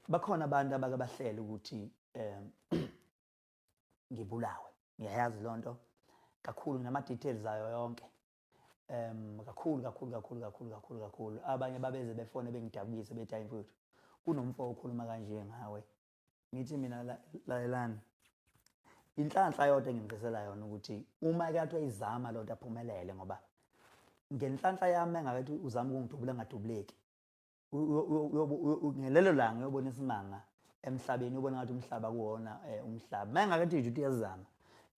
Bakhona abantu abake bahlela ukuthi ngibulawe. Ngiyayazi lonto kakhulu, nama details ayo yonke. Kakhulu kakhulu kakhulu kakhulu kakhulu kakhulu. Abanye babeze befone bengidabukise bethi, "Hayi mfowethu, kunomfo okhuluma kanje ngawe." Ngithi mina, lalelani, inhlanhla yodwa engimfisela yona ukuthi uma ke athi uyizama lonto aphumelele, ngoba ngenhlanhla yami engakathi uzama ukungidubula ngadubuleki, ngelelo langa uyobona isimanga emhlabeni, ubona ngathi umhlaba kuwona umhlaba. Uma engakathi nje ukuthi uyazama,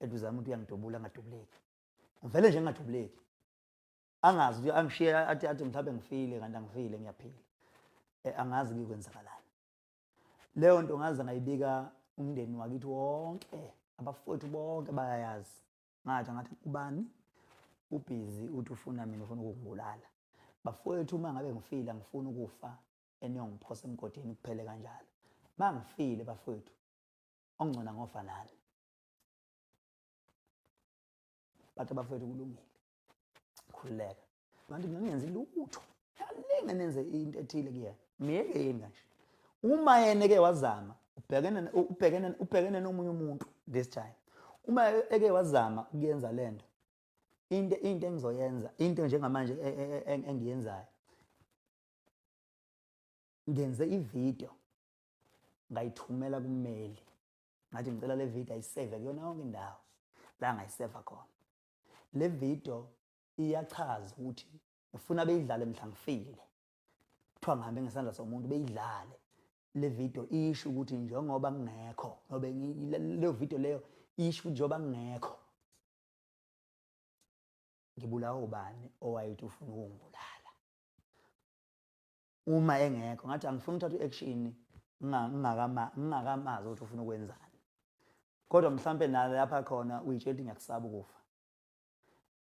ethi uzama ukuthi uyangidubula ngadubuleki, ngivele nje ngingadubuleki, angazi ukuthi angishiye, athi mhlawumbe ngifile, kanti angifile, ngiyaphila. Angazi kuyokwenzakalani leyo nto. Ngaze ngayibika umndeni wakithi wonke, abafowethu bonke bayayazi. Ngathi ubani ubhizi uthi ufuna mina, ufuna ukungibulala. Bafowethu, uma ngabe ngifile, angifuni ukufa eniyongiphosa emgodini kuphele kanjalo. Uma ngifile bafowethu, ongcono ngofa nani. Bathi abafowethu, kulungile, khululeka. Bantu mina ngingenzi lutho, yalinge nenze into ethile kuyena, miyeke yini kanje. Uma yena eke wazama, ubhekene nomunye umuntu this time. Uma eke wazama ukuyenza lento, into engizoyenza, into njengamanje engiyenzayo, ngenze ivideo ngayithumela kummeli, ngathi ngicela le video ayisave kuyona yonke indawo la ngayiseva khona. Le video iyachaza ukuthi ngifuna beyidlale mhla ngifile, kuthiwa ngihambe ngesandla somuntu, beyidlale le video, isho ukuthi njengoba ngingekho, ngoba leyo video leyo isho ukuthi njengoba ngingekho, ngibulawa ubani owayethi ufuna ukungibulala uma engekho. Ngathi angifuni ukuthatha i-action ngingakamazi ukuthi ufuna ukwenzani, kodwa mhlampe nalapha khona uyitshela ukuthi ngiyakusaba ukufa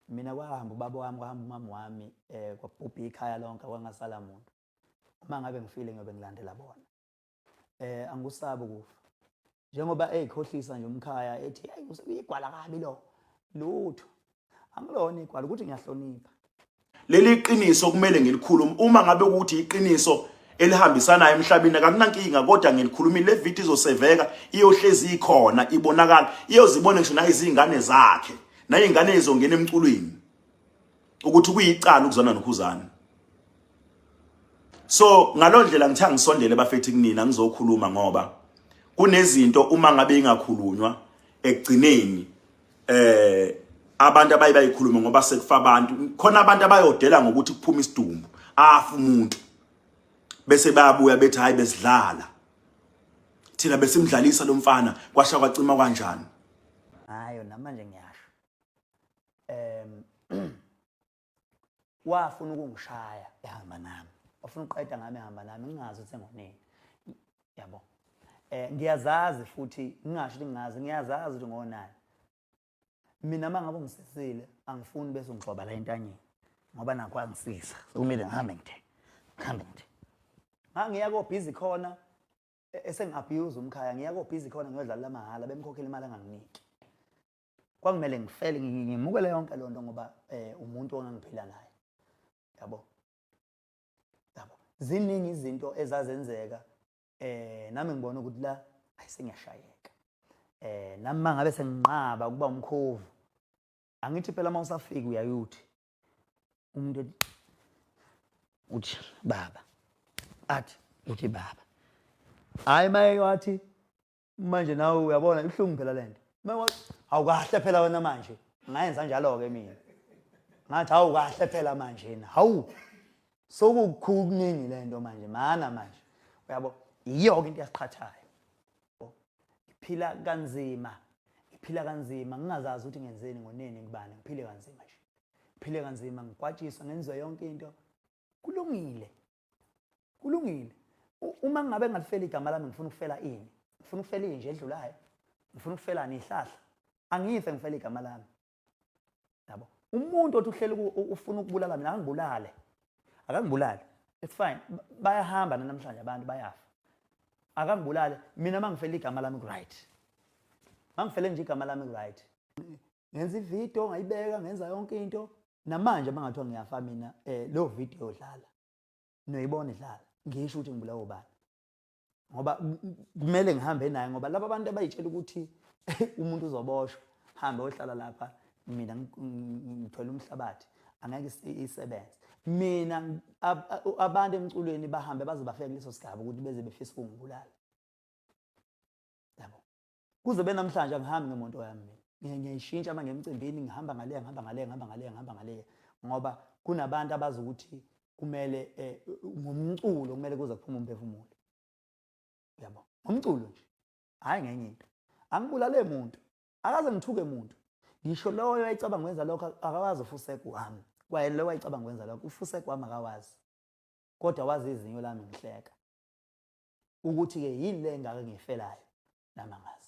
mina. Kwahamba ubaba wami, kwahamba umama wami, kwabhubha ikhaya lonke, kwangasala muntu. Uma ngabe ngifile, ngiyobe ngilandela bona. Angikusabi ukufa, njengoba eyikhohlisa nje umkhaya ethi, "Hey, uyigwala kabi lo." Lutho, angilona igwala, ukuthi ngiyahlonipha. Leli qiniso kumele ngilikhulume. Uma ngabe ukuthi iqiniso elihambisanayo emhlabeni, akunankinga, kodwa ngilikhulumile. Le video izoseveka, iyohlezi ikhona, ibonakala, iyozibona ngisho nayizingane zakhe nayingane izongena emculweni ukuthi kuyicala ukuzwana noKhuzani. So ngaloo ndlela ngithe angisondele bafethi kunina ngizokhuluma, ngoba kunezinto uma ngabe ingakhulunywa ekugcineni abantu abaye bayikhulume ngoba sekufa abantu. Khona abantu abayodela ngokuthi kuphuma isidumbu, afa umuntu, bese bayabuya bethi, "Hayi, besidlala thina, besimdlalisa lo mfana, kwasha kwacima kanjani." Hayo, namanje ngiyasho, wafuna ukungishaya ehamba nami, wafuna ukuqeda ngami ehamba nami, ngingazi ukuthi engoneni, yabo. Ngiyazazi futhi, ngingasho ukuthi ngingazi, ngiyazazi ukuthi ngonani mina. Uma ngabe ungisisile, angifuni bese ungigxoba la entanyeni, ngoba nakho angisiza, sekumele ngihambe ngithe ngihambe ngithe ngangiya kobhizi khona, esengi-abuse umkhaya, ngiya kobhizi khona ngiyodlalela mahhala, bemkhokhela imali anganginiki. Kwakumele ngifele, ngimukele yonke loo nto, ngoba umuntu ongangiphila naye, yabo. Yabo, ziningi izinto ezazenzeka, nami ngibona ukuthi la ayisengiyashayeka. Nami mangabe senginqaba ukuba umkhovu, angithi phela uma usafika uyayuthi umuntu uthi baba, athi uthi baba, hayi maye wathi manje nawe uyabona ibuhlungu phela lento. Maye awukahle phela wena manje, ngayenza njalo-ke mina, ngathi awukahle phela manje na, hawu, sokukhulu kuningi lento manje mana manje, uyabo. Iyo-ke into yasiqhathayo. Ngiphila kanzima, ngiphila kanzima, ngingazazi ukuthi ngenzeni, ngoneni, ngibani. Ngiphile kanzima nje, ngiphile kanzima, ngigwatshiswa, ngenziwa yonke into. Kulungile, kulungile. Uma ngabe ngalifela igama lami, ngifuna ukufela ini? Ngifuna ukufela inje edlulayo? Ngifuna ukufelani ihlahla? Angife ngifela igama lami, yabo. Umuntu othi uhleli ufuna ukubulala mina, akangibulale, akangibulale, it's fine. Bayahamba namhlanje abantu bayafa, akangibulale mina. Uma ngifela igama lami ku-right, uma ngifele nje igama lami ku-right. Ngenza ividiyo, ngayibeka, ngenza yonke into. Namanje uma ngathiwa ngiyafa mina, leyo video yodlala, noyibona idlala, ngisho ukuthi ngibulawa ubani. Ngoba kumele ngihambe naye, ngoba laba bantu abayitshela ukuthi umuntu uzoboshwa, hambe ohlala lapha, mina ngithwele umhlabathi, angeke isebenze. Mina abantu emculweni bahambe baze bafike kuleso sigaba ukuthi beze befisa ukungibulala, yabo. Kuze benamhlanje angihambi ngemoto yami mina, ngiyayishintsha uma ngemcimbini, ngihamba ngaleya, ngihamba ngaleya, ngihamba ngaleya, ngihamba ngaleya, ngoba kunabantu abazi ukuthi kumele ngomculo kumele kuze kuphume umphefumulo, yabo. Ngomculo nje, hhayi ngenye into. Angibulale muntu, akaze ngithuke muntu, ngisho loyo wayecabanga ukwenza lokho akawazi ufuseko wami. Kwayena lo wayecabanga ukwenza lokho, ufuseko wami akawazi, kodwa wazi izinyo lami ngihleka ukuthi-ke yini le engaka ngiyifelayo, nami angazi.